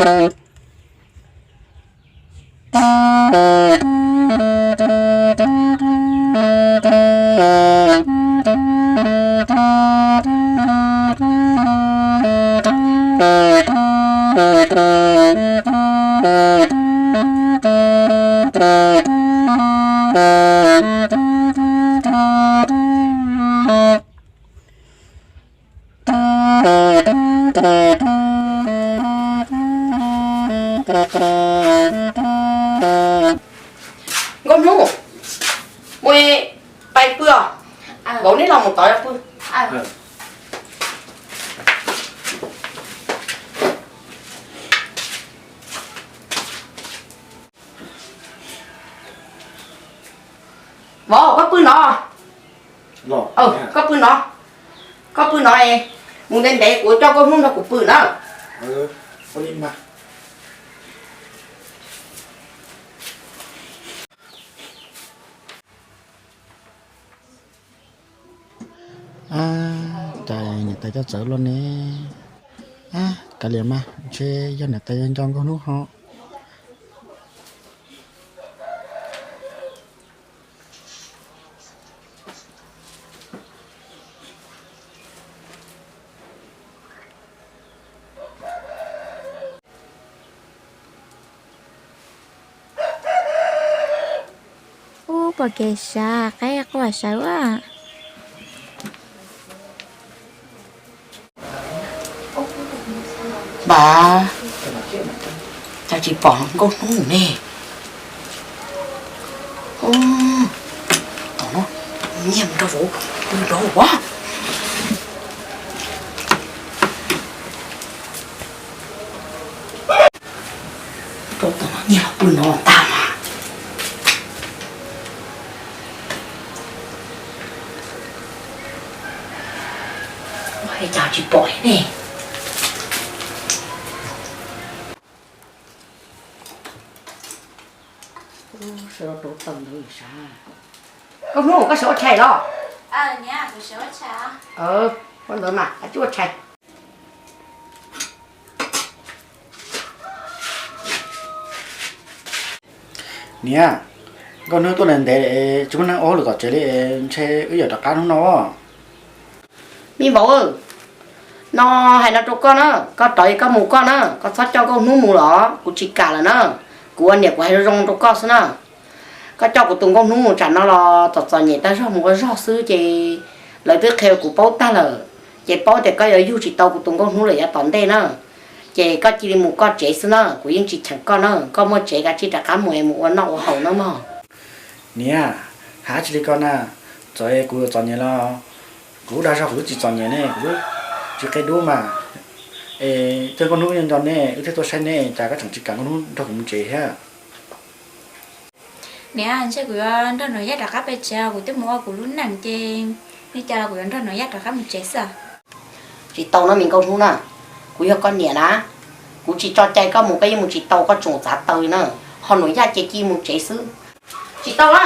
Nkauj Hnub, mus pais pw os. Nkaum neb los mus tod pw. Vauv, koj pw no. Koj pw no. Koj pw no es mus ntev ntev kuv coj Nkauj Hnub nrog kuv pw na. Cas niam tais coj txawv luaj ne. Kav liam mas, ntshe yog niam tais nco Nkauj Hnub ho. Ub, pom kev sab qaib quaj sawv a. Npam, cas tsis pom Nkauj Hnub ne? Tom no nyiag mus rau saum, rau saum. Rau tom no nyiag los pw no tag mas. Ua cas tsis pom li ne? Sawv rau tau ntawd sav. Nkauj Hnub, koj sawv ua tshais los? Ua ntawd mas, koj tsis ua tshais. Niam, Nkauj Hnub tuaj ntev ntev tsis muaj neeg ua hauj lwm tom tsev li, ntshe wb yuav rov qab hnub no. Me vauv, no hais no rau koj na, koj rov es koj mus koj na, koj txhob coj Nkauj Hnub mus los kuv tsis kam lawm na. Kuv ua niam kuv hais zoo zoo rau koj xwb na. Koj coj kuv tus Nkauj Hnub mus tsam no los txom txom nyem tag zog mus ua zog xwb ces lawv twb qhia kuv paub tag lawm, ces paub tias koj yuav yug tsis tau kuv tus Nkauj Hnub lawm yav tom ntej na. Ces koj cia li mus koj tsev xwb na, kuv yeej tsis cheem koj na, koj muaj tsev kav tsij rov qab mus es mus ua noj ua haus na mog. Niam, hais dab tsi li ko na, txawm kuv txom nyem los kuv lub dag zog kuv twb tsis txom nyem ne, kuv lub tsis qe dub mas. Es tej Nkauj Hnub nco nco ne, wb thiaj tuaj saib ne, cas koj tseem tsis kam Nkauj Hnub nrog kuv mus tsev thiab? Niam, ntshe kuv yuav nrog Nom Yaj rov qab pem tsev, kuv twb mus ua kuv lub neej ces li cas los kuv yuav nrog Nom Yaj rov qab mus tsev xwb. Tsis tau no me Nkauj Hnub na, kuv yog koj niam na, kuv tsis tso cai koj mus koj yeej mus tsis tau, koj tseem txav taw li na, ho Nom Yaj ces cia mus tsev xwb. Tsis tau na,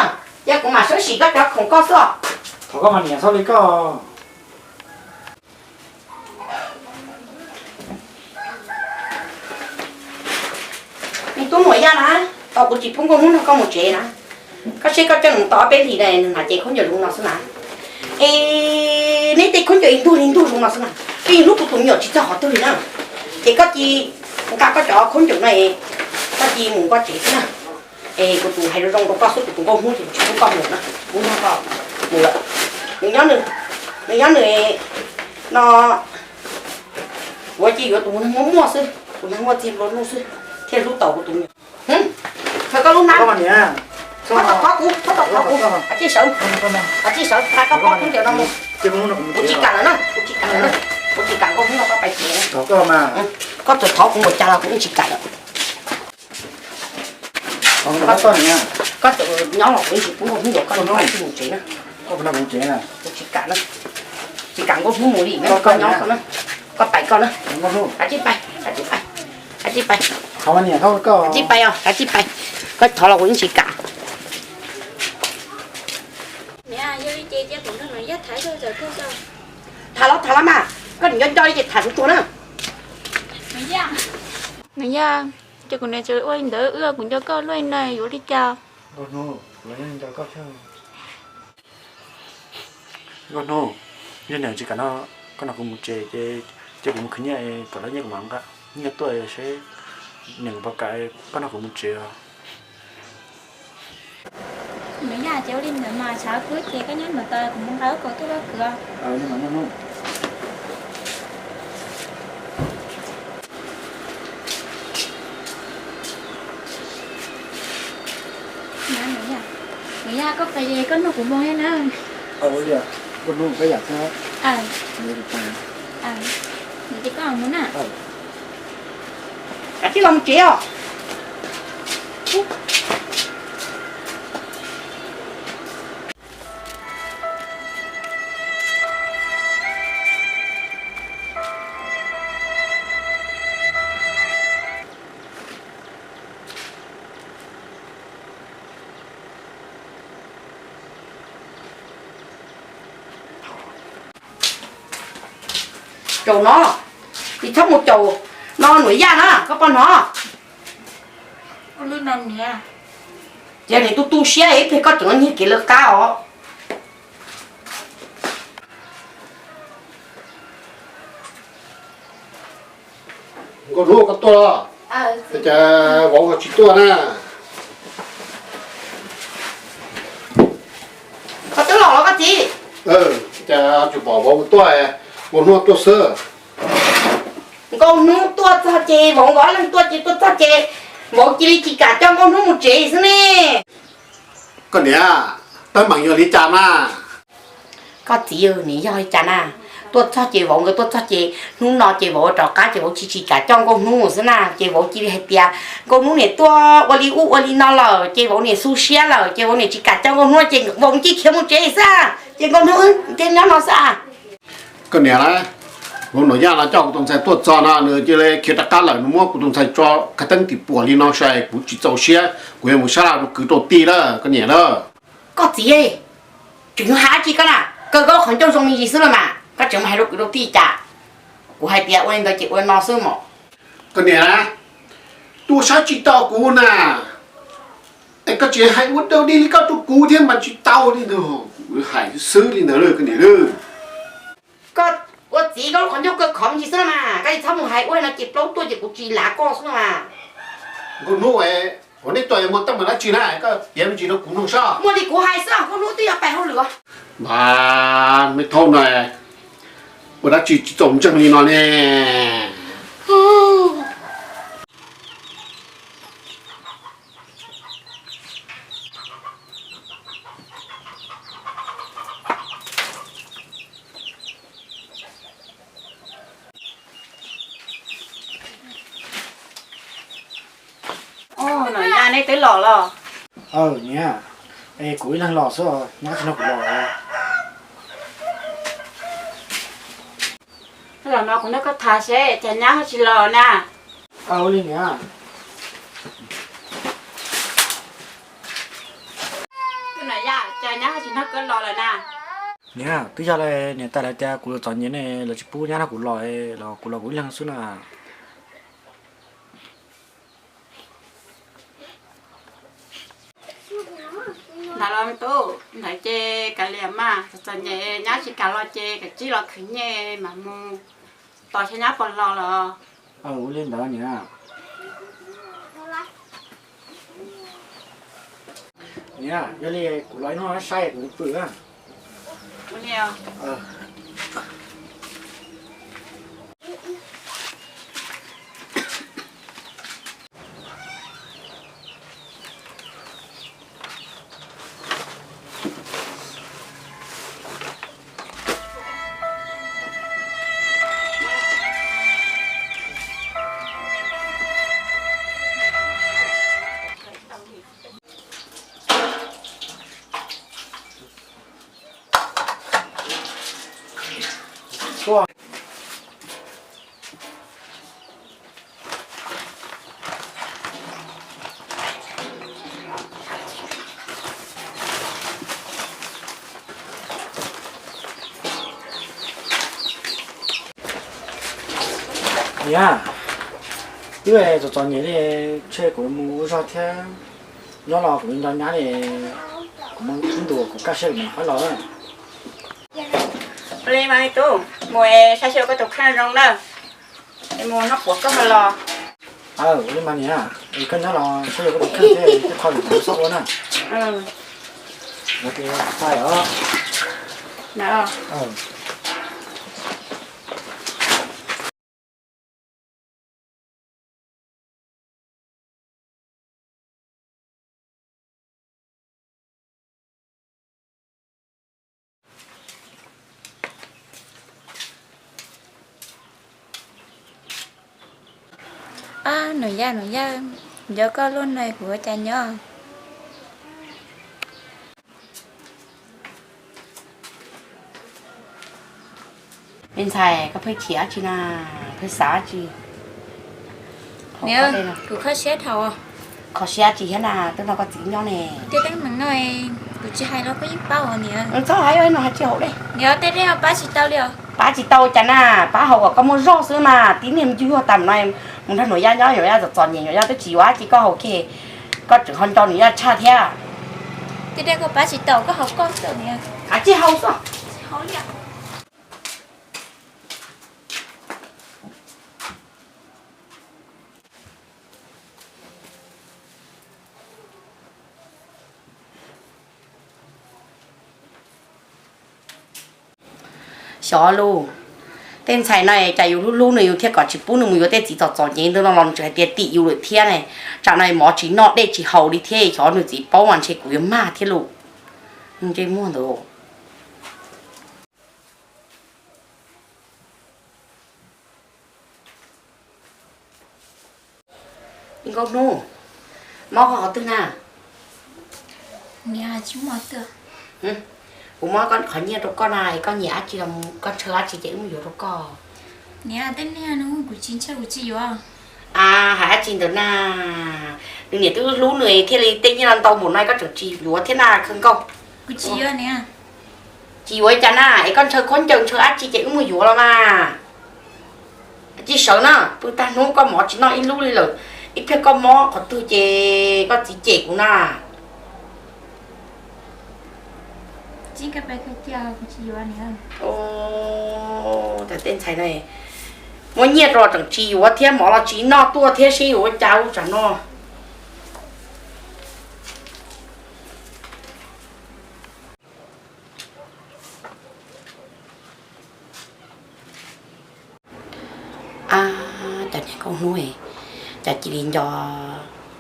yog kuv mam sawv sim koj cov khoom koj xwb os. Thov koj mas niam, txhob li koj. Me tub Nom Yaj na, tau kuv tsis pub Nkauj Hnub nrog koj mus tsev na. Koj saib koj coj nws tau ob peb hlis na, nws hnav cev khaub ncaws zoo no xwb na. Es neb tej khaub ncaws ib ntuag li ntuag zoo no xwb na, peb yeej hlub kuv tus me nyuam tsis txog qhov twg li na. Ces koj cia nqa koj cov khaub ncaws no, koj cia mus koj tsev xwb na. Es kuv tus hais zoo zoo rau koj xwb, kuv tus Nkauj Hnub ces tsis pub koj mus na, kuv nrog koj mus lawm. Nws nyob nws, nws nyob nws no, kuv cia yuav tus neeg muaj muaj xwb, tus neeg muaj txiag nplua nuj xwb thiaj hlub tau kuv tus me nyuam. Khaws koj lub hnab, thov thov kuv, thov thov kuv, kav tsij sawv, kav tsij sawv, nqa koj pob khaub ncaws no mus. Kuv tsis kam lawm na, kuv tsis kam lawm na, kuv tsis kam Nkauj Hnub nrog koj pais tsev. Koj txawm thov kuv npaum cas los kuv yeej tsis kam lawm. Koj txawm nyob los kuv yeej tsis pub Nkauj Hnub yuav koj, koj cia mus tsev na. Kuv tsis kam na, tsis kam Nkauj Hnub mus li, koj nyob koj na, koj pais koj na. Kav tsij pais, kav tsij pais, kav tsij pais, kav tsij pais os, kav tsij pais. Koj thov los kuv yeej tsis kam. Tham los tham los mas, koj nim nco nco li ces tham tsuag tsuag na. Niam Yaj, ces kuv niam tseem ua li ntawd, wb kuv nco koj luaj li no yuav ua li cas? Nkauj Hnub, yog niam tsis kam no, koj nrog kuv mus tsev ces, ces kuv mus khwv nyiaj kom lawv nyiaj kuv mam nqa nyiaj tuaj seb niam puas kam koj nrog kuv mus tsev os. Niam Yaj, ces ua li ntawd mas tshav kub ces koj nyob ntawm tos kuv mus nqa lub kaus tuaj koj kwv. Niam Yaj, koj pais koj nug kuv mus na. Koj nug peb yam xwb. Ces koj mus na. Koj tsis los mus tsev os. Caum no, tsis txhob mus caum no Niam Yaj na, koj puas hnov? Ces nws tu tu siab ib pliag koj tseem nyiag kev lawv qab os. Nkauj Hnub, koj tuaj los? Cas vauv ho tsis tuaj na? Koj twb los los koj txiv? Cas tsis pom vauv mus tuaj, Nkauj Hnub tuaj? Nkauj Hnub tuaj txog ces vauv nkawd ob leeg tuaj ces tuaj txog ces vauv cia li tsis kam coj Nkauj Hnub mus tsev xwb ne. Koj niam, teeb meem yog li cas na? Koj txiv, nws yog li cas na? Tuaj txog ces vauv nkawd tuaj txog ces hnub no ces vauv rov qab ces vauv tsis tsis kam coj Nkauj Hnub xwb na, ces vauv cia li hais tias Nkauj Hnub niam tuaj ua li ub ua li no lawm ces vauv niam xu siab lawm ces vauv niam tsis kam coj Nkauj Hnub ces vauv cia khiav mus tsev xwb, ces Nkauj Hnub thiaj nyob no xwb. Koj niam na, vauv Niam Yaj no coj kuv tus ntxhais tuaj txog no nws cia li khiav rov qab lawm, nws muab kuv tus ntxhais tso khawv teeb tim puam li no sai kuv tsis txaus siab, kuv yuav mus sab laj rau kwv rau tij lawm koj niam lawm. Koj txiv, tseem yuav hais dab tsi koj na? Kawg koj qhov ncauj zoo me ntsis xwb los mas koj tseem mus hais rau kwv rau tij cas? Kuv hais tias ua li ntawd ces ua li no xwb mos. Koj niam na, tuaj saib tsis tau kuv na, es koj tseem hais ua dog dig li koj rau kuv thiab mas tsis tau li ntag, kuv hais xwb li ntawd koj niam. Koj ua txiv koj lub qhov ncauj kawg khov me ntsis xwb mas koj tsis txhob mus hais ua no ces plaub tuaj ces kuv tsis lav koj xwb mas. Nkauj Hnub, ua nej tuaj yuav muaj teeb meem dab tsi na, koj piav me ntsis rau kuv mloog saib. Muaj li kuv hais xwb, Nkauj Hnub twb yuav pais hauj lwm. Mas me thaub no, ua dab tsi tsis txaus ntseeg li no ne? Niam Yaj, nej twb los los? Aws niam, es kuv ib leeg los xwb, nyab tsis nrog kuv los. Los no kuv nrog koj tham seb cas nyab ho tsis los na. Ua li niam. Niam, twb yog niam tais lawv tias kuv yuav txom nyem ne, lawv tsis pub nyab nrog kuv los, los kuv los kuv ib leeg xwb na. Ntawd los tub, ntawd ces kav liam mas, txom nyem nyab tsis kam los ces kav tsij los khwv nyiaj mam mus tos saib nyab puas los los. Ua li ntawd niam. Niam, yog li kuv los ib hnub saib kuv pw. Niam, Twb txom txom nyem li, ntshe kuv mus ua zog thiab, nyob los kuv nco nyab li, kuv mus ib ntus kuv kaj siab kuv mam rov qab los. Ua li mas me tub, mus saib seb koj tus kheej zoo na, es mus noj quav koj ho los. Ua li mas niam, es koj nyob los saib koj tus kheej thiab tej qho lwm tus xob ua na. Ab, Nuj Yaj, Nuj Yaj, nco koj luaj no kuv ua cas nyob. Me ntxhais, koj pheej chim dab tsi na, pheej xav dab tsi? Niam, kuv kho siab dhau. Kho siab dab tsi thiab na, twb nrog koj txiv nyob ne. Tej teeb meem no kuv tsis hais los koj yeej paub os niam. Txhob hais no, hais tsis haum dej. Niam, tej dej pab tsis tau li os. Pab tsis tau cas na, pab haus kom koj muaj zog xwb mas. Tib niag me ntsuj yuag tas no mus nrog Nuj Yaj nyob, Nuj Yaj txom txom nyem, Nuj Yaj twb tsis yuav dab tsi, koj haus kiag, koj tseem ho nco Nuj Yaj tshaj thiab. Tej dej koj pab tsis tau, koj haus koj xwb niam. Hais tsis haum xwb. Xyov lauj, tej ntxhais no cas yus hlub hlub nws yus thiaj kom tsis pub nws mus yuav tej txiv txom txom nyem ntawd no los nws tseem hais tias tim yus lawm thiab ne. Tsam no mov tsis noj dej tsis haus li thiab, xyov nws txiv paub mas ntshe kuv yuav mag thiab lauj. Ntsej muag ntawd. Nkauj Hnub, mob koj qhov twg na? Kuv muab koj qhov nyiaj rau koj na, koj nyiam dab tsi los mus, koj ntshaw dab tsi ces wb mus yuav rau koj. Niam, tej niag no kuv tsis ntshaw, kuv tsis yuav. A, hais dab tsi ntawd na, nws niam twb hlub nws thiaj li tej nyiaj no ntau npaum no koj tseem tsis yuav thiab na, khaws nkauj. Kuv tsis yuav niam. Tsis yuav cas na, es koj ntshaw khaub ncaws ntshaw dab tsi ces wb mus yuav los mas. Tsis sawv na, pw tag hnub koj mov tsis noj ib lub li lawm, ib pliag koj mob qhov twg ces koj txiv cem kuv na. Tej ntxhais no muab nyiaj rau tseem tsis yuav thiab, mov los tsis noj tuaj thiab, seb yuav ua cas ua tsam no. A, cov niag nkauj hnub, cas cia li nco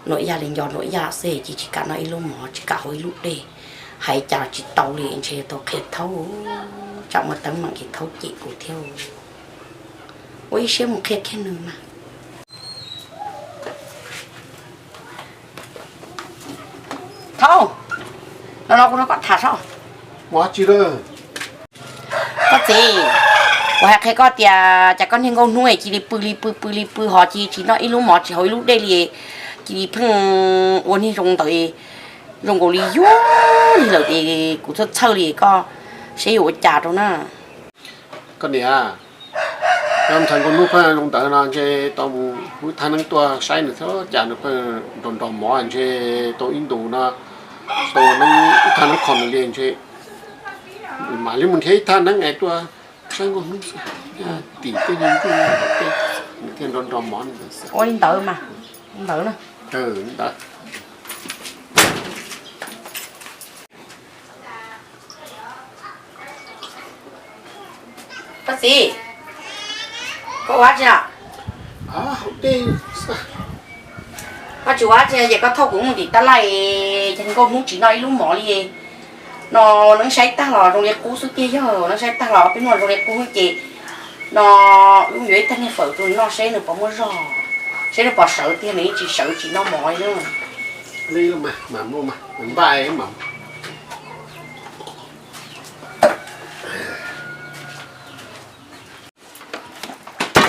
Nuj Yaj li nco Nuj Yaj xwb, cia tsis kam noj ib lub mov, tsis kam haus ib lub dej, hais cas los tsis tau li, ntshe tau qhia thaub, tsam muaj teeb meem ces thaub cem kuv thiab. Ua ib siab mus qhia kiag nws mas. Thaub, no no kuv nrog koj tham saib. Koj txiv, kuv hais qhia koj tias cas koj niag nkauj hnub cia li pw li pw pw li pw ho cia li tsis noj ib lub mov tsis haus ib lub dej li, cia li pheej ua niag zoo ntawd, zoo nkaus li yuag li lawm es kuv txhawj txhawj li koj, seb yuav ua cas rau na. Koj niam, yog ntxhais nkauj hnub pheej zoo ntawd no ntshe tau mus hu ib thaj neeb tuaj saib nws thiab, cas nws pheej nrog nrog mov, ntshe tau ib ntus no tau ib thaj neeb kho nws li ntshe mam li mus nrhiav ib thaj neeb es tuaj saib nkauj hnub xwb, tim tej nyuag ntuj tej nws thiaj nrog nrog mov. Ua li ntawd mas, ntawd na. Ntawd. Koj txiv, koj ua dab tsi no? Koj tsis ua dab tsi ces koj thauj kuv mus tim tab laj, ces nkauj hnub tsis noj ib lub mov li. No neeb saib tag los zoo li qub xwb tiag, yog neeb saib tag los peb noj zoo li qub ces no wb yuav ib tag niag fawm rau nws noj seb nws puas muaj zog, seb nws puas sawv tiag, nws yeej tsis sawv tsis noj mov li na.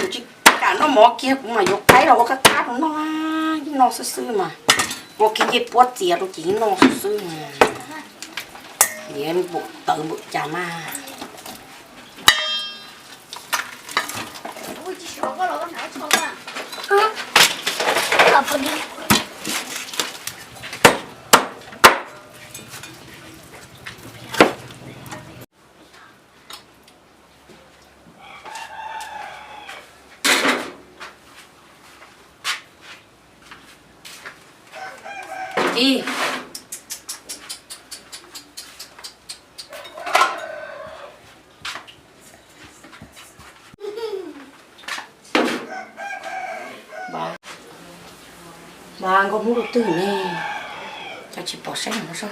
Tsis kam noj mov kiag kuv mam yuav qaib los ua qab qab rau noj, yeej noj xwb xwb mas. Ua kiag ncej puab txias rau ces yeej noj xwb xwb mas. Niam npaum tawv npaum cas mas. Ci, npaj nkauj hnub rau twg ne, cas tsis pom saib no so.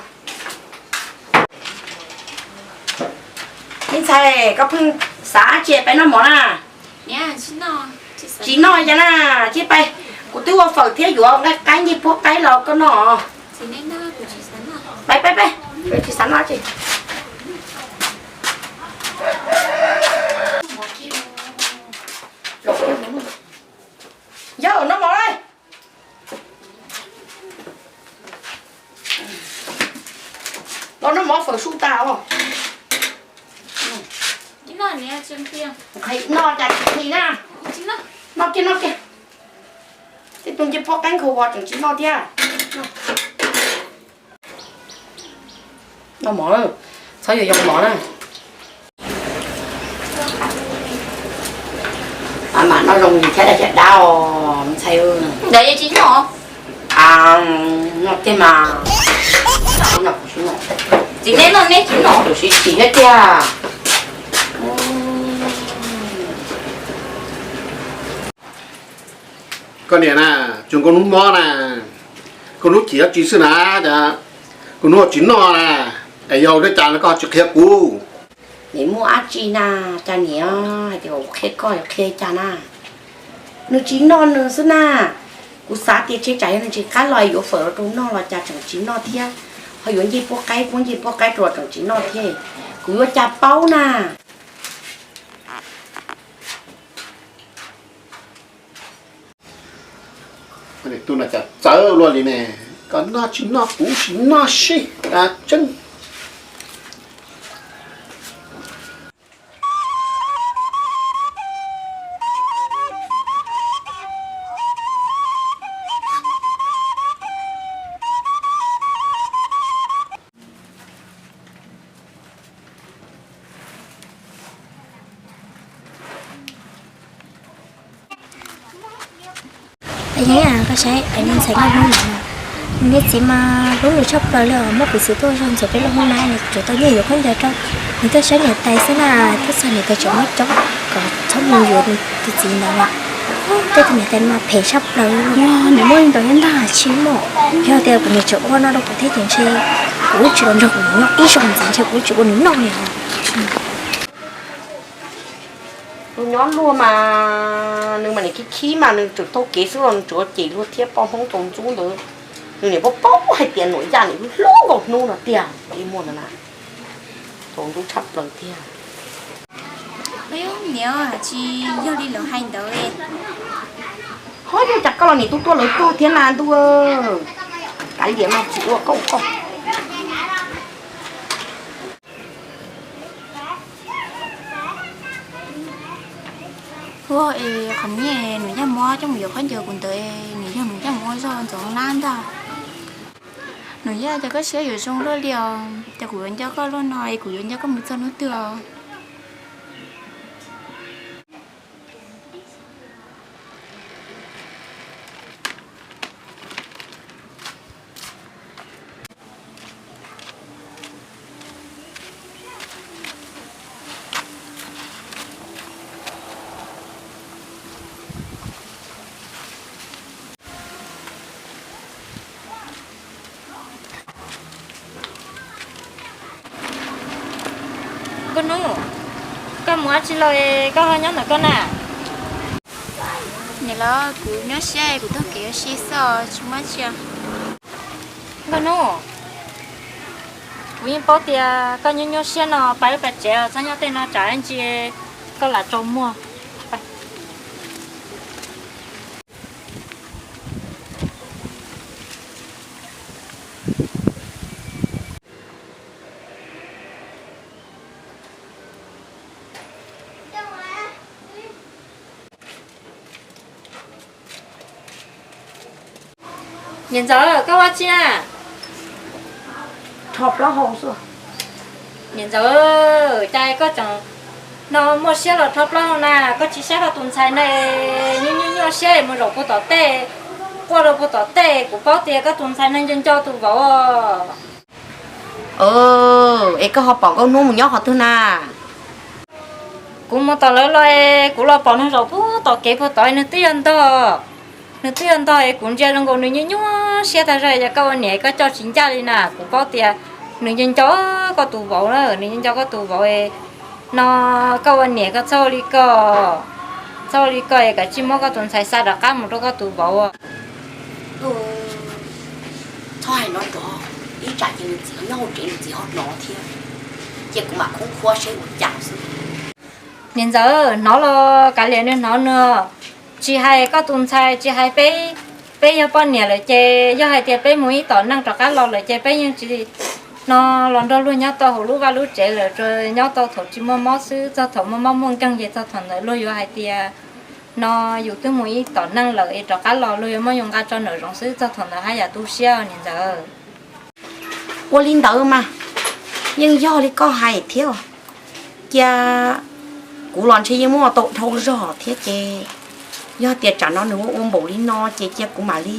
Me ntxhais, koj pheej xav tsi peb noj mov na? Tsis noj cas na, cia peb, kuv twb ua fawm thiab yuav nqaij qaib ncej puab qaib los koj noj. Peb peb peb, tsis xav noj tsi. Yog noj mov lawm. Los noj mov fawm su tas os. Nqhis noj cas tsis nqhis na. Noj kiag noj kiag. Tej tug ncej puab qaib nkhaus vos tseem tsis noj thiab. Noj mov, txhob yuav yog mov na. Mam noj zoo li thiab dab thiab dab os ntxhais. Ntawd yeej tsis noj. Noj kiag mas. Tsis noj, tsis noj. Txiv neb noj neb tsis noj, tus siv tsis thiab tiag. Koj niam na, tsuas nkauj hnub mob na, nkauj hnub chim dab tsi xwb na, nkauj hnub tsis noj na, es yog ua cas no koj tsis qhia kuv? Niam muaj dab tsi na, cas niam hais tias kuv qhia koj yuav qhia cas na? Nws tsis noj nws xwb na. Kuv xav tias tsam yog nws tsis qab los yuav fawm rau noj los cas tseem tsis noj thiab, ho yuav ncej puab qaib, puab ncej puab qaib rau los tseem tsis noj thiab, kuv yuav cas paub na. Tus no cas txawv luaj li ne, koj noj tsis noj kuv sim noj seb. Tseeb. Koj saib, ntxhais nkauj hnub no, niag txiv mas hlub nws tshaj plaws li os, muab piv txwv tuaj zog ntxuav peb lub hoob na, nws tsuas tau nyiaj yuav khaub ncaws rau. Nws tuaj saib niam tais xwb na, twb txog niam tais tseem muab coob kom txhob mus yuav tus txiv ntawd na. Tej tus niam tais mas phem tshaj plaws li. Nws muaj li ntawd thiab ntag tsis muaj. Yog tias kuv niam tseem ua no rau kuv thiab ces ntshe kuv twb tsis los nrog kuv niam noj ib zaug ntxiv, ntshe kuv twb tsis ua nws noj li os. Nws nyob luag mas nws mas niam khib khib mas nws tseem taug kev xwb los nws tseem ua ces luag thiab poj Hmoob tsaus ntxub ntawd. Nws niam paub paub hais tias Nuam Yaj nws hlub nkauj hnub no tiag, ib muaj ntawd na, tsaus ntxub tshaj plaws tiag. Niam, tsis yog li lawv hais ntawd. Ho yog cas koj los niam tub tuaj lawv tuaj thiab na ntuj. Kav liam mas tsis ua koj koj. Ua es qhov niag Nuam Yaj muab coj mus yuav khaub ncaws kuv ntawd, nws yog Nuam Yaj muab zog ntxov lab ntag. Nuam Yaj, cas koj siab yuav zoo luaj li os, cas kuv yuav nco koj luaj no es kuv yuav nco koj mus txog hnub twg os? Nkauj Hnub, koj mus dab tsi los koj ho nyob ntawm koj na? Niam los kuv nyob siab kuv taug kev ua si xwb os, tsis muaj dab tsi. Nkauj Hnub, kuv yeej paub tias koj nyuaj nyuaj siab no, pab lub pas tsev txhob nyob tej no tsam ib ntsis koj lam tsaus muag. Niam ntxawm, koj ua tsi na? Rho plaub hau xwb. Niam ntxawm, cas koj tseem no muaj siab los rho plaub hau na? Koj tsis saib koj tus ntxhais na, nyuaj nyuaj nyuaj siab mus zaum puag tom tej, quaj rau puag tom tej, kuv paub tias koj tus ntxhais neeg nco nco tus vauv. Es koj ho pom Nkauj Hnub mus nyob qhov twg na? Kuv mus tom lawv los es kuv los pom nws zaum puag tom kev puag tod, nws twb yog ntog, nws twb yog ntog es kuv ntsia zoo nkaus nws nyuaj nyuaj siab tag zog. Yog koj ua niam koj coj tsis ncaj li na, kuv paub tias nws nco nco koj tus vauv na, nws nco nco koj tus vauv. No koj ua niam koj txhob ua li ko, txhob ua li ko es kav tsij muab koj tus ntxhais xa rov qab mus rau koj tus vauv. Txhob hais no nrov, ib tsam ces nws txiv nyob hauv tsev nws txiv ho hnov thiab, ces kuv mam khoob khuab seb ua cas xwb. Niam ntxawm, hnov los kav liam nws hnov nws, tsis hais koj tus ntxhais tsis hais peb, peb yog poj niam lawm ces yog hais tias peb mus ib tom neej rov qab los lawm ces peb yeej tsis no los nrog luag nyob tau hauv lub vaj lub tsev lawm, tsuas nyob tau thaum tsis muaj mob xwb, txog thaum muaj mob muaj nkeeg ces txog thaum ntawd luag yuav hais tias no yus twb mus ib tom neej lawm es rov qab los luag yuav muab yus nqa tso nraum zoov xwb, txog thaum ntawd haj yam tu siab niam ntxawm. Ua li ntawd mas yeej yog li koj hais thiab. Cia kuv los ntshe yeej muaj tau dhau zog thiab ces, yog tias tsam no nws ua ua npaum li no ces cia kuv mam li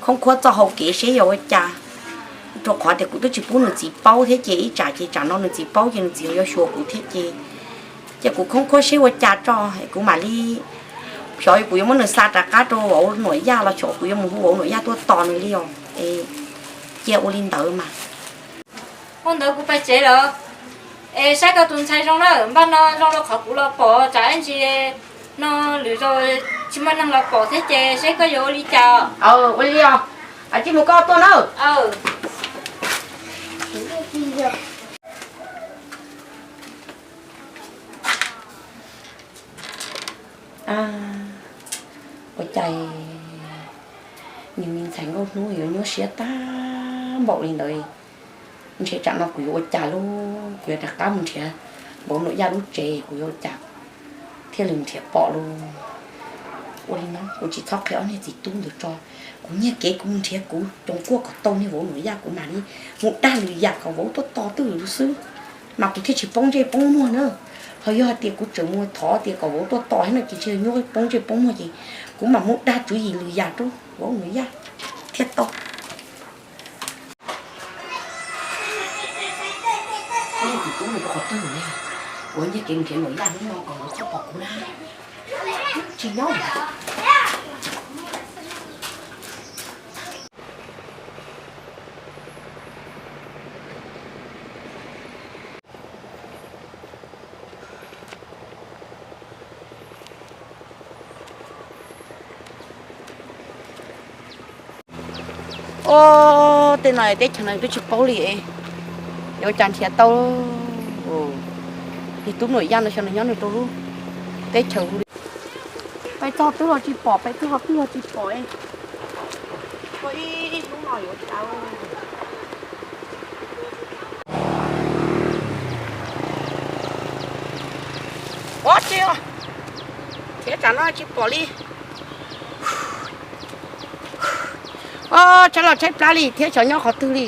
khoob khuab txoj hau kev seb yuav ua cas, rau qhov tias kuv twb tsis pub nws txiv paub thiab ces ib tsam ces tsam no nws txiv paub ces nws txiv yuav xyuas kuv thiab ces, cia kuv khoob khuab seb ua cas tso, kuv mam li, xyov kuv yuav muab nws xa rov qab rau vauv Nuam Yaj los xyov kuv yuav mus hu vauv Nuam Yaj tuaj tos nws li os. Cia ua li ntawd mas. Ua ntawd kuv pais tsev lawm, es saib koj tus ntxhais zoo na, npaj no zoo rau qhov kuv los pom, tsam ib ntsis no lwm zaus tsis muaj neeg los pom thiab ces seb koj yuav ua li cas. Ua li os, cia mus koj tuaj na. Ua cas nws me ntxhais Nkauj Hnub yuav nyuaj siab tag npaum li ntawd. Ntshe tsam no kuv yuav ua cas lauj, kuv yuav rov qab mus nrhiav vauv Nuam Yaj lub tsev kuv yuav ua cas thiaj li nrhiav pom lauj. Ua li no kuv tsis txhob qhia ob niag txiv tub ntawd tso, kuv nyiag kev kuv mus nrhiav kuv cov kuaj kom tau niag vauv Nuam Yaj kuv mam li mus dag lwm yam kom vauv tuaj tos twj ywm xwb, mas kuv thiaj tsis poob ntsej poob muag na. Ho yog hais tias kuv tseem mus thov tias kom vauv tuaj tos thiab no ces ntshe nyuaj poob ntsej poob muag ces kuv mam mus dag tswv yim lwm yam rau vauv Nuam Yaj thiaj tau. Tus tub nws rau qhov twg ne? Kuv nyiag kev mus nrhiav Nuam Yaj hnub no kom lawv txhob pom kuv na. Tsis nyob. Ob, tej no teb chaws no twb tsis paub li, yuav ua cas nrhiav tau. Niag tub Nuam Yaj no xyov nws nyob nws rau lub teb chaws li. Peb txog twb los tsis pom, peb txog twb los tsis pom. Ua ib hnub no yuav cas. Ua tsi, thiab tsam no tsis pom li. Tshaib los tshaib plab li thiab xyov nyob qhov twg li,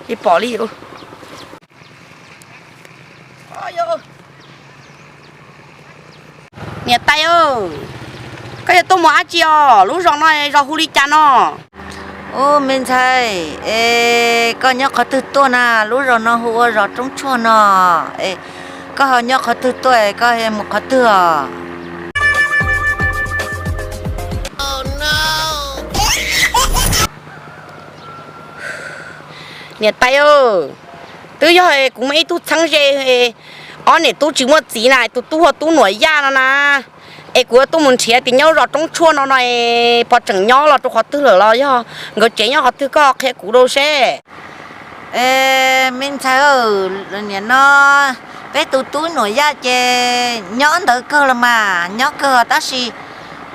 tsis pom li. Niam tais, koj yuav tuaj mus dab tsi os? Lub zos no zos hu li cas no? Ub, me ntxhais, es koj nyob qhov twg tuaj na? Lub zos no hu ua zos Roob Tshuaj no. Koj ho nyob qhov twg tuaj, koj mus qhov twg os? Niam tais, twb yog kuv muaj ib tug txheeb ze, ob niam tub tsis muaj txiv na, tus tub hu ua Tub Nuam Yaj no na. Es kuv yuav tuaj mus nrhiav tias nyob zos Roob Tshuaj no no, pog tseem nyob los rau qhov twg lawm los yog nkawd tsev nyob qhov twg, koj qhia kuv rau seb. Me ntxhais, nim no peb tus Tub Nuam Yaj ces nyob ntawd kawg los mas, nyob kawg tab sis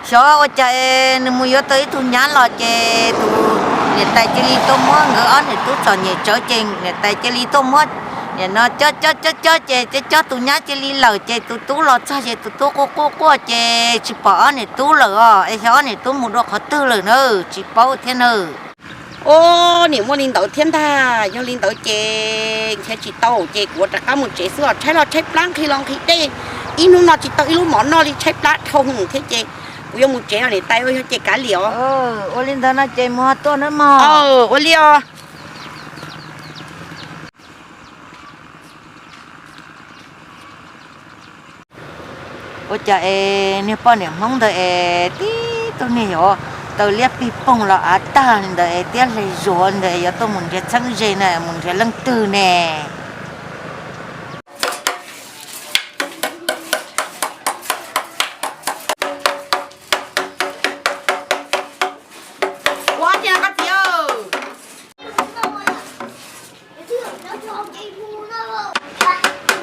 xyov ua cas nws mus yuav tau ib tug nyab los ces tus niam tais cia li tuaj muab, nkawd ob niam tub txom nyem tsawv ces niam tais cia li tuaj muab Nim no cob cob cob cob ces cob tus nyab cia li lawm ces tus tub los txog ces tus tub quaj quaj quaj ces tsis pom ob niam tub lawm os, es xyov ob niam tub mus dua qhov twg lawm na, tsis paub thiab na. Ua niam, muaj li ntawd thiab ntag. Yog li ntawd ces nrhiav tsis tau ces kuv ua rov qab mus tsev xwb os. Tshaib los tshaib plab, nqhis los nqhis dej, ib hnub no tsis tau ib lub mov noj li, tshaib plab dhau thiab ces kuv yuav mus tsev os niam tais, ua yog ces kav liam os. Ua li ntawd no ces mus ho tuaj nawb mog. Ua li os. Ua cas es niag poj niam Hmoob ntawd es tib tug niag yuav taw liab pig poog los av tag li ntawd es tiab hle zuav li ntawd es yuav tuaj mus nrhiav txheeb ze na, mus nrhiav leej twg ne?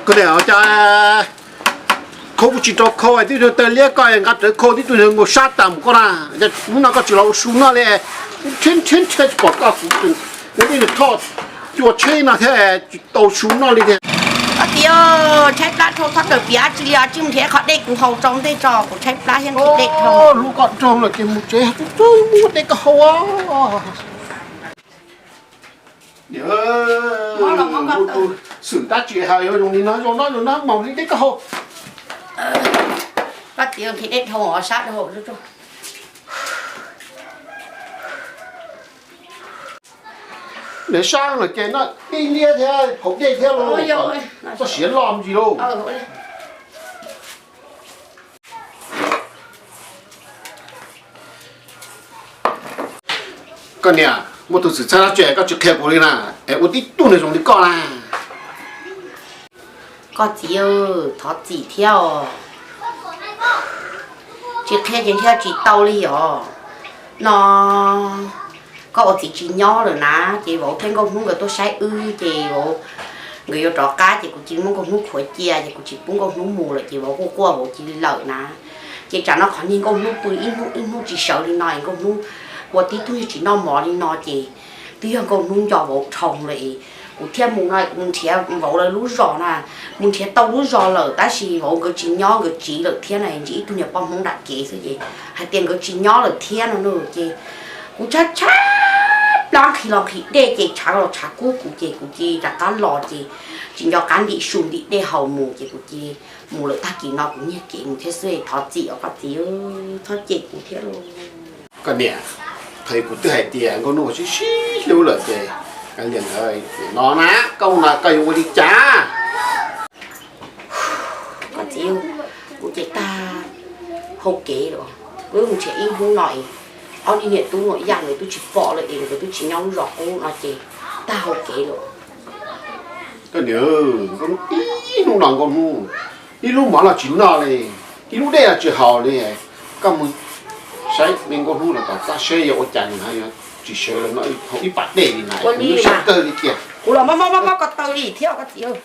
Koj niam, ua cas khau kuj tsis rau khau, tib tug taw liab koj nqa rawv khau, tib tug nkaus sab tas mus koj na. Hnub no koj tsis los ua su noj li, nrhiav nrhiav nrhiav tsis pom koj, kuv nyob tij nws thoj cua tsheb no thiab tsis tau su noj li tiag. Koj txiv, tshaib plab dhau, txhob kawm piav tsi li os, tsis mus nrhiav qhov dej kuv haus tso ntej tso, kuv tshaib plab thiab nqhis dej dhau. Hlub koj dhau lawm ces mus tsev, mus ua dej koj haus. Niam, tus xwm tab tsis hais yuav zoo li no, zoo no zoo no, mus ua dej koj haus. Koj txiv, nqhis dej dhau, sab dhau. Niam, sab no ces noj dej liab thiab haus dej thiab lauj, txoj siav loj me ntsis lauj. Koj niam, muaj tus xwm txheej dab tsi koj tsis qhia kuv li na, es ua tib tug niag zoo li koj na. Koj txiv, thov txim thiab os. Tsis qhia ces nrhiav tsis tau li os. No koj ua txiv tsis nyob lawm na, ces vauv thiab Nkauj Hnub nkawd tuaj saib wb ces vauv nkawd yuav rov qab ces kuv cia li muab Nkauj Hnub khuav cia ces kuv tsis pub Nkauj Hnub mus lawm ces vauv quaj quaj vauv cia li lawm na. Ces tsam no qhov niag Nkauj Hnub pw ib hnub ib hnub tsis sawv li no es Nkauj Hnub ua tib tug niag tsis noj mov li no ces twb yog Nkauj Hnub nco vauv dhau lawm es kuv thiaj mus no, mus nrhiav vauv lawv lub zos na. Mus nrhiav tau lub zos lawm tab sis vauv nkawd tsis nyob, nkawd tsiv lawm thiab na, ntsib ib tug niag poj Hmoob nram kev xwb ces hais tias nkawd tsis nyob lawm thiab no na ces kuv tshaib tshaib plab nqhis los nqhis dej ces tshav los tshav kub kuv ces kuv cia li rov qab los ces tsis nco qab ntim su ntim dej haus mus ces kuv cia li mus lawm. Tag kis no kuv nyiag kev mus thiab xwb, thov txim os koj txiv, txhob cem kuv thiab lauj. Koj niam, thaum kuv twb hais tias Nkauj Hnub sib sib hlub lawm ces kav liam ntawd no na, koj no koj yuav ua li cas? Koj txiv, kuv ces tag hau kev lawm. Wb mus nrhiav ib hnub no es ob niag niam tub Nuam Yaj nkawd twb tsis pom lawm es nkawd twb tsis nyob lub zos qub no ces tag hau kev lawm. Koj niam, Nkauj Hnub ib hnub no Nkauj Hnub ib lub mov los tsis noj li, ib lub dej los tsis haus li. Koj mus saib me Nkauj Hnub los tom txaj seb yuav ua cas nws ho tsis sawv los noj ib pas dej li na, kuv sab kawg li tiag. Kuv los mob mob mob ko taw li thiab koj txiv.